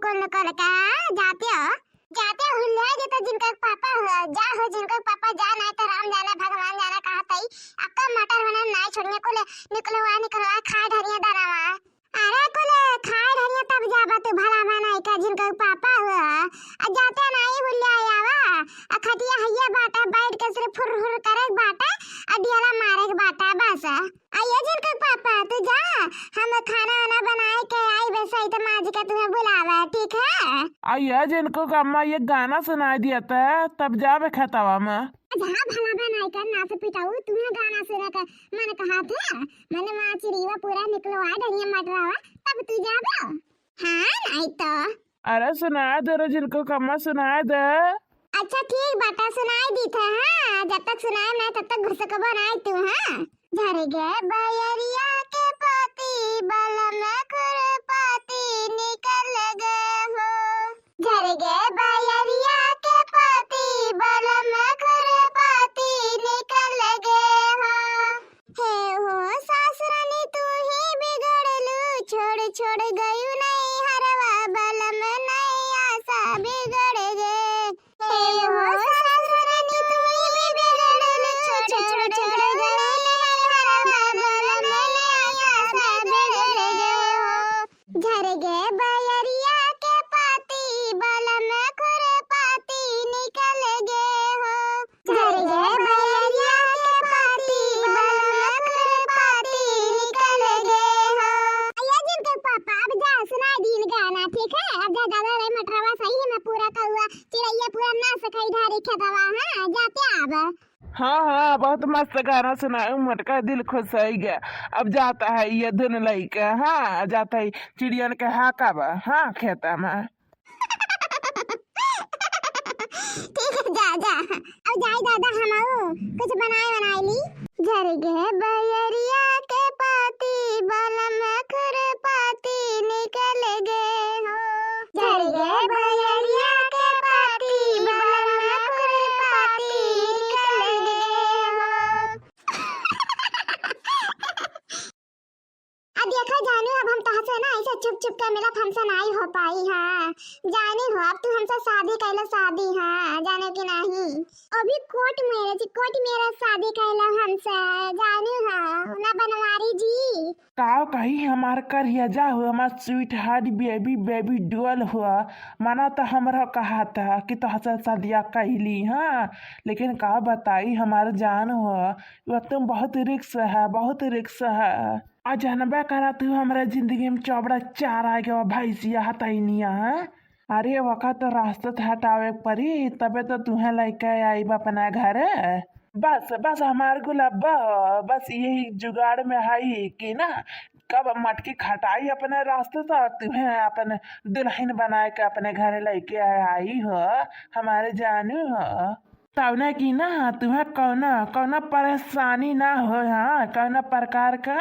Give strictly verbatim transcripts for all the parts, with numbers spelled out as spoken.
कुल कुल का जाते हो, जाते हो हुलिया जे तो जिनको पापा हो, जा हो जिनको पापा जा, नहीं तो राम जाने भगवान जाने कहाँ तई। अक्का मटर होना नहीं छोड़िए कुल, निकलवा निकलवा खाए ढरिया दानावा। अरे कुल खाए ढरिया तब जाबा तू भला बनाई का जिनको पापा हो। आ जाते नहीं हुलिया आवा, आ खटिया हइया बाटा बैठ के सिर्फ फुर फुर करे बाटा, आ डियला मारे के बाटा बस। आइए जिनको पापा, तू जा, हम खाना वाना बनाए के आई, बस आई तो माँ जी का तुम्हें बुलावा, ठीक है? आइए जिनको का अम्मा ये गाना सुनाई दिया था, तब जाबे खेतवा में। आज हाँ भला बनाए कर ना से पिटाऊ, तुम्हें गाना सुने का मन कहा था, मैंने माँ चिड़ीवा पूरा निकलवा डरिया मटरावा, तब तू जाबे। हाँ, नहीं तो। अरे सुनाए दे रे जिनको का अम्मा, सुनाए दे। अच्छा ठीक बाटा, सुनाई दी था, हाँ, जब तक सुनाए मैं तब तक घुसकबो नाई तू, हाँ। झर गए बयरिया के पाती, बलम खुरपाती निकल गए हो। झर गए बयरिया के पाती, बलम खुरपाती निकल गए हो। हे हो सासुरानी तू ही बिगड़लू, छोड़ छोड़ गयू नैहरवा, बलम नैया सा बिगड़ गए। हे हो सासुरानी तू ही बिगड़लू, छोड़ छोड़ गयू नैहरवा, बलम नैया सा बिगड़ गए हो। झर गए बयरिया के पाती, बलम खुरपाती निकल गए हो। झर गए बयरिया के पाती, बलम खुरपाती निकल गए हो। आइए जिनको पापा, अब जा सुनाई दीन गाना, ठीक है? अब जा दादा रे मटरवा सही में पूरा कौआ, चिड़ैया पूरा नाच खाई ढारी खेतवा, हाँ, जाते अब। हाँ, हाँ, बहुत मस्त गाना सुनाए, मोटका दिल खुश होइ गया। अब जाता है ये धुन लइके, हाँ, जाता है चिड़ियन के हाका बा, हाँ, खेता में। ठीक है, जा, जा। अब जाई दादा, हम आऊ, कुछ बनाए, बनाए ली। झर गए बयरिया के पाती, बलम खुरपाती निकल गए हो। झर गए बयरिया के पाती, बलम खुरपाती निकल गए हो। अब देखो जानू, अब हम तोहसे ना ऐसे छुप छुप के मिलत हमसे नाई हो पाई, हाँ। जानू हो, अब तू हमसे शादी कैलो, शादी, हाँ, जाने की नहीं। अभी कोर्ट मैरिज, कोर्ट मैरिज शादी कैलो हमसे, जानू हो, ना बनवारी जी। का कही हमार करिया जा हो, हमार स्वीट हार्ट बेबी, बेबी डॉल हो, मना तो हमरा कहा था कि तोहसे शादिया कैली, हाँ, लेकिन का बताई हमार जान हो, वो तुम बहुत रिक्स है, बहुत रिक्स है। आ जानबे करा तू, हमरे जिंदगी में चौबड़ा चार आ गया भैंसिया हतैनिया, हाँ? अरे वका तो रास्ता से हटावे के पड़ी, तबे तो तुहे लेके आईब अपना घरे। बस, बस हमार गुलाबा, बस यही जुगाड़ में हई कि ना, कब मटकी खटाई अपने रास्ते से और तुहे अपन दुल्हन बनाए के अपने घरे लेके आई हो, हमारे जानू हो। तौने की ना तुहे कौनो, कौनो परेशानी ना हो, हाँ, कौनो प्रकार का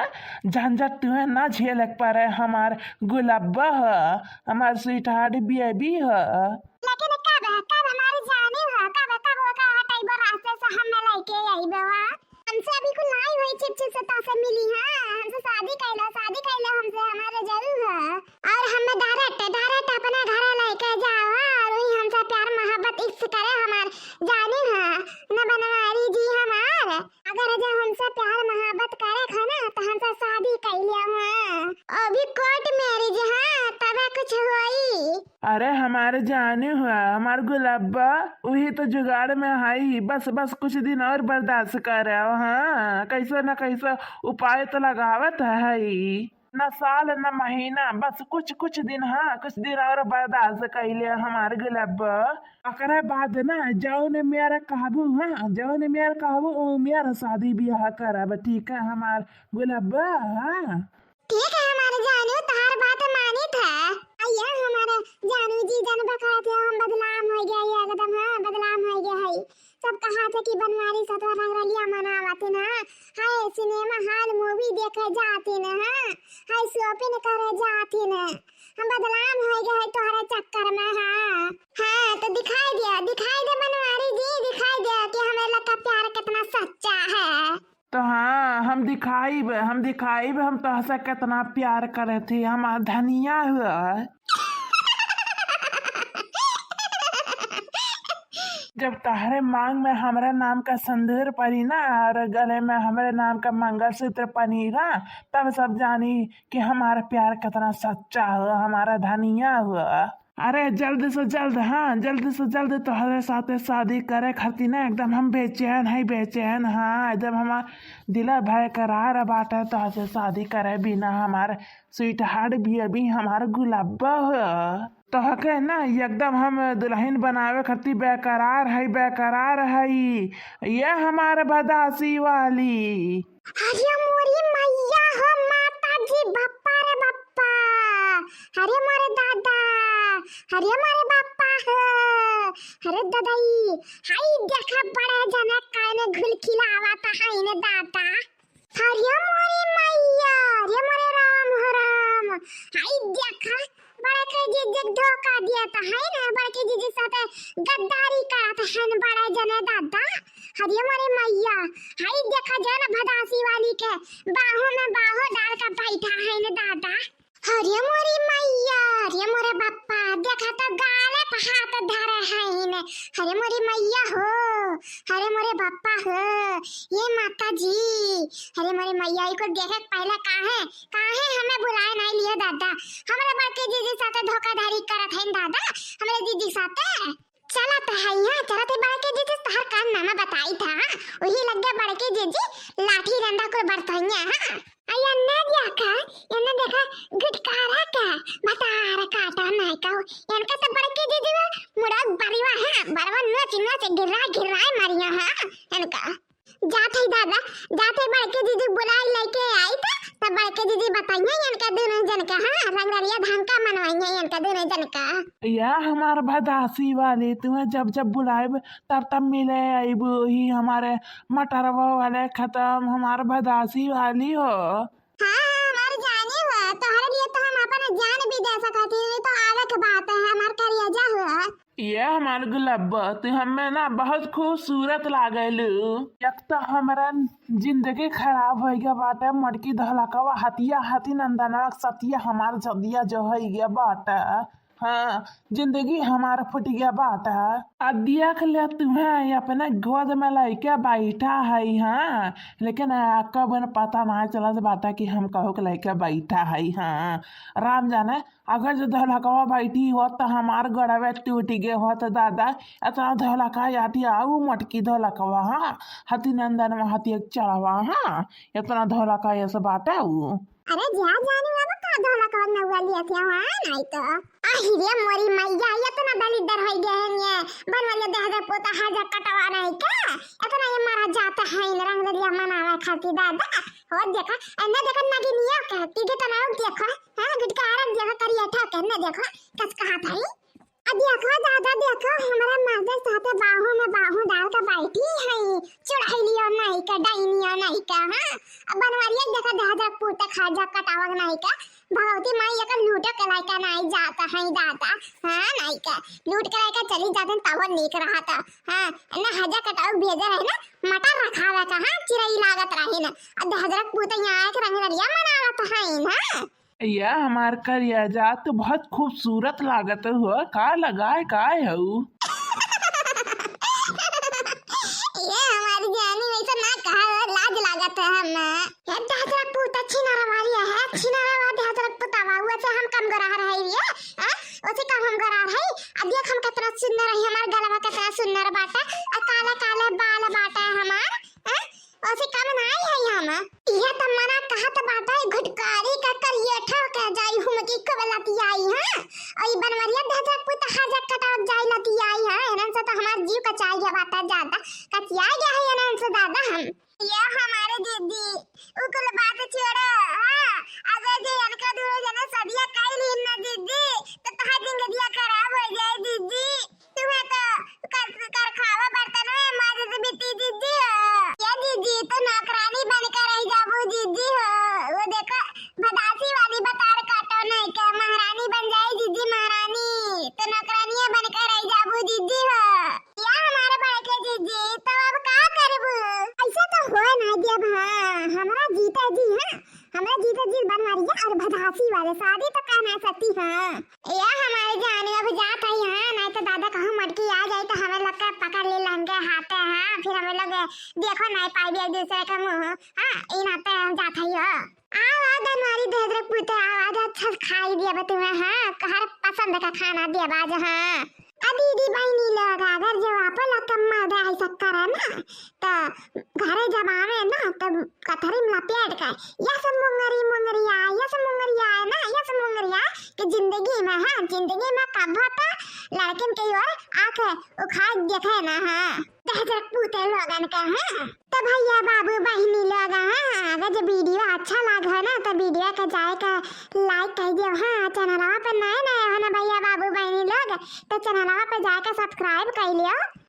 झंझट तुहे ना झेले के पड़े, हमार गुलाबा हो, हमार स्वीट हार्ट बेबी हो। लेकिन कब, कब हमारी जानी हो, कब, कब ओका हटाइबो रास्ते से, हमें लेके आइबो, हाँ? हमसे अभी कुल नाई होई, छिप छिप से तोसे मिली, हाँ, हमसे शादी कैलो, शादी कैलो हमसे, हमारे जरूर है। और हमें डायरेक्ट, डायरेक्ट अपने घरे लेके जाओ, हाँ, और वही हमसे प्यार मोहब्बत इश्क करे हमार जानी, हाँ, न बनवारी जी हमार। अगर जो हमसे प्यार मोहब्बत करे खा ना, तो हमसे शादी कैलिया, हाँ। अभी कोर्ट मैरिज, हाँ, तबे कुछ होई। अरे हमार जानू हो, हमार गुलाबा, वही तो जुगाड़ में हई। बस, बस कुछ दिन और बर्दाश्त कर, हाँ, कैसो न कैसो उपाय तो लगावत हई। न साल न महीना, बस कुछ, कुछ दिन, हाँ, कुछ दिन और बर्दाश्त कैले हमार गुलाबा। ओकरे बाद ना जौन मेरा कहबू, हाँ, जौन मेरा कहबू, ओ मेरा शादी ब्याह करब, ठीक है हमार गुलाबा, हाँ। ठीक है हमारे जानू, तोहार बात मानित है। अइया हमारे जानू जी, जन बखरा थे हम बदनाम हो गया, ये एकदम, हाँ, बदनाम हो गया है। सब कहा थे कि बनवारी सतवा रंगरलिया मनावत ना, हाय सिनेमा हॉल मूवी देखे जाती ना, हाँ, हाय शॉपिंग करे जाती ना। हम बदनाम हो गए है तोहरे चक्कर में, हाँ। हाँ, तो दिखाई दिया, दिखाई दे बनवारी जी, दिखाई दिया कि हमें लगा प्यार कितना सच्चा है। तो हाँ, हम दिखाइब, हम दिखाइब, हम तोहसे कितना प्यार करे थी, हमार धनिया हुआ। जब तहरे मांग में हमरे नाम का सिंदूर परी ना और गले में हमरे नाम का मंगलसूत्र परी ना, तब सब जानी कि हमारा प्यार कितना सच्चा हो, हमारा धनिया हो। अरे जल्द से जल्द, हाँ, जल्द से जल्द तोहरे साथे शादी करे खातिर ना एकदम हम बेचैन है, बेचैन। हाँ, एकदम हमार दिला बेकरार बाटे तोहसे शादी करे बिना। हमार स्वीट हार्ट भी अभी हमार गुलाबा हो। तोहके ना एकदम हम दुल्हन बनावे खातिर बेकरार है, बेकरार है। ये हमार भदासी वाली। अरे मोरी मैया हो, माता जी, बप्पा रे बप्पा। अरे मोरे दादा, अरे मोरे बप्पा हो। अरे ददाई, हाय देखा बड़े जने काने घुल खिलावत है ने दादा। अरे मोरी मैया, अरे मोरे राम हो राम। हाय देखा, बड़के जीजी धोखा दिया त है ना, बड़के जीजी साथे गद्दारी करत है न बड़े जने दादा। अरे मोरे मैया, हाय देखा जो ना भदासी वाली के बाहों में बाहों डाल के बैठा है न दादा। अरे मोरी मैया, अरे मोरे बप्पा, देखा तो गाले पे हाथ धरे है न। अरे मोरी मैया हो, अरे मोरे बप्पा हो, ये माता जी, अरे मोरे मैया, इको देखे के पहले काहे, काहे हमें बुलाए नहीं लिए दादा? हमरे बड़के जीजी साथे धोखाधड़ी करत है दादा, हमरे जीजी साथे। चलत है यहाँ, चलत है बड़के जीजी, तहर कारनामा बताई था, हाँ? वही लग गया बड़के जीजी, लाठी डंडा को बरतैया, हाँ? आ एन्ने देखा, एन्ने देखा, घुटकारा का, बतार काटा नहीं का, इनका तो बड़के जीजी वो मुड़ा बरिवा है, बरवा नोच नोच गिरा गिरा मारिया है, इनका। जात है दादा, जात है बड़के जीजी बुलाई लेके आई त, तब बड़के जीजी बताइए इनका दोनों जन का, हाँ, रंगरिया धान का मनवाइए इनका दोनों जन का। या हमार भदासी वाली, तुम्हें जब जब बुलाए तब तब मिले आईबू, ही हमारे मटरवा वाले खत्म, हमार भदासी वाली हो। हाँ, हाँ, हमार जाने हो, तोहरे लिए तो हम अपन जान भी दे सकत ही, नहीं तो आवे के बात है, हमार करेजा हो। ये हमार गुलाबा, तू हमें ना बहुत खूबसूरत लागेलू। एक तो हमारा जिंदगी खराब हो गया बाटे, मटकी धोलकवा हतिया हती नंदनवा के सतिया हमार जदिया जो हो गया बाटे। हाँ, जिंदगी हमार फुट गया बाटे। आ देख ले तुम्हें अपने गोद में लइके बैठा है, हाँ, लेकिन आ, कब न पता ना चलत बाटे कि हम कहू के लइके बैठा है, हाँ। राम जाने अगर जो धोलकवा बैठी होत त हमार गड़वे टूट गए होत दादा। इतना धोलका आती आऊ मटकी धोलकवा, हाँ, हती नंदन में हती एक चढ़वा, हाँ, इतना धोलका ऐसे बाटे ऊ। अरे जा जानी बाबा का धोलकवा नौआ लिया थे, हाँ, नहीं तो। आही रे मोरी मैया, इतना दलिद्दर हो गए हैं ये। बनवलिया देह दे पोता हाजा कटवा नहीं का? इतना ये मारा जाता है इन रंगरिया मनावे खातिर दादा। और देखा, एन्ने देखा नगिनिया का, तीखे तनाव देखा, हाँ, गुटका आराम देखा, करिया ठा के, एन्ने देखा, कस कहा था ही। अब देखो दादा, देखो, हमारे मर्द साथे बाहों में बाहों डाल के बैठी है, चुड़ैलियो नहीं का, डाइनियो नहीं का, हाँ। अब बनवरिया देखा, दह दह पूत खाजा कटावक नहीं का, भगवती माई एकर लूटो के लायका नहीं जाता है दादा, हाँ, नहीं का, लूट के लायका चली जाते तब नीक रहता, हाँ, ना हजा कटावक भेजे रहे ना, मटर रखावे का, हाँ, चिरई लागत रहे ना, अब दह दह पूत यहाँ आके रंगरिया मनावत है ना। या हमार करियाजा, तू बहुत खूबसूरत लागत हो, का लगाए, काय हऊ? ये हमारी जानी, वैसे ना कहा, लाज लागत है हमें। ये दहजरा पूत छिनारा वाली है, छिनारा वाली दहजरा पुतावा, वैसे हम कम गरा रहे ये, हैं? वैसे कम हम गरा रहे। अब देख हम कितना सुंदर है, हमार गलवा कितना सुंदर बाटा, और काला काला बाल बाटा हमार, हैं? ओसे कम नाई है हम। इहे त मना कहत बाटे घुटकारी का करिएठा के जाई हुमकी खूब लतियाई, हाँ? और ई बनवरिया दहजक पुत हजक कटावत जाई लतियाई, हाँ? एनन से तो हमार जीव कचाई गया बाटे ज्यादा। कचिया गया है एनन से दादा हम। ये हमारे दीदी, उ कुल बात छोड़ो, हाँ? अगर जे इनका दूर जने सदिया कई लीन ना दीदी, तो तहार जिंदगिया खराब हो जाए दीदी। तुम्हें तो कर, कर खावा बर्तन में माज से बीती जीजी हो। ये जीजी, तू नौकरानी बन के रह जाबू जीजी हो। वो देखो, भदासी वाली बतार काटो नहीं के, महारानी बन जाए जीजी, महारानी। तू नौकरानिया बन के रह जाबू जीजी हो। या हमारे बड़के जीजी, तो अब का करबू? बनवारी है और भदासी वाले शादी तो कहना सकती है। या हमारे जाने अब जात है यहाँ, नहीं तो दादा कहूँ मटकी आ जाए तो हमें लोग का पकड़ ले लंगे हाथे, हाँ, फिर हमें लोग देखो नहीं पाई एक दूसरे का मुँह। हाँ, इन आते हम जात है हो। आओ, आओ, धनवारी दहेजरक पूते, आओ, आज अच्छा से खाई दिया बा तुम्हें, हाँ, हर पसंद का खाना दिया बा आज, हाँ। आ दीदी बहिनी लोग, अगर जो आप लोग का मर्द ऐसा करे ना, तो घरे जब आवे ना, तो कथरी में लपेट के, "यस मुंगरी मुंगरिया, यस मुंगरिया है ना, यस मुंगरिया," कि जिंदगी में, हाँ, जिंदगी में कब होता लड़किन के ओर आंख उखाड़ देखे ना, हाँ। दहजर पूते लोगन का, हाँ। तो भैया बाबू बहिनी लोग, हाँ, अगर जो वीडियो अच्छा लाग है ना, तो वीडियो के जाए के लाइक कर दियो, हाँ। चैनलवा पे नए नए हो ना भैया बाबू बहिनी लोग, तो चैनलवा पे जाके सब्सक्राइब कर लियो।